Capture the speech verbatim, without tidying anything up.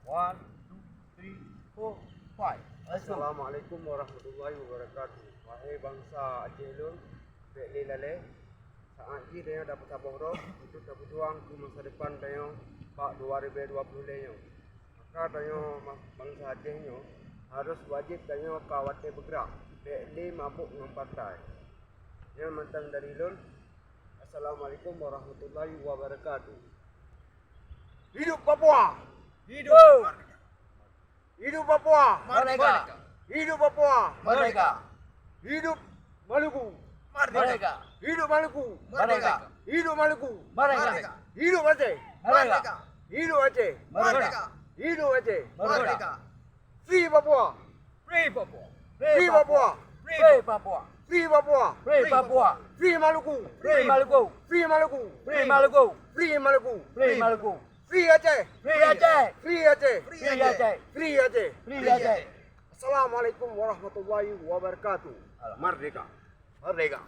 One, two, three, four, five. Assalamualaikum warahmatullahi wabarakatuh. Wahai bansa Aceh lôn, bék lé lalée. Saát jih tanyoe tapeusaboh droe untuk tapeujuang keu masa depan tanyoe bak dua ribée dua ploh lhée nyoe. Maka tanyoe ma-, bansa Aceh nyoe harôh wajéb tanyoe ka watée beugrak, bék lé mabök ngon partai. Nyan mantong dari lôn. Assalamualaikum warahmatullahi wabarakatuh. Hidup Papua! Hidup! Hidup Papua! Merdeka! Hidup Papua! Merdeka! Hidup Maluku! Merdeka! Hidup Maluku! Merdeka! Hidup Maluku! Merdeka! Hidup Aceh! Merdeka! Hidup Aceh! Merdeka! Hidup Aceh! Merdeka! Free Papua! Free Papua! Free Papua! Free Papua! Free Papua! Free Papua! Free Maluku! Free Maluku! Free Maluku! Free Maluku! Free Maluku! Free Maluku! Free Aceh! Free Aceh! Free Aceh! Free Aceh! Free Aceh! Free Aceh! Assalamualaikum warahmatullahi wabarakatuh. Merdeka! Merdeka!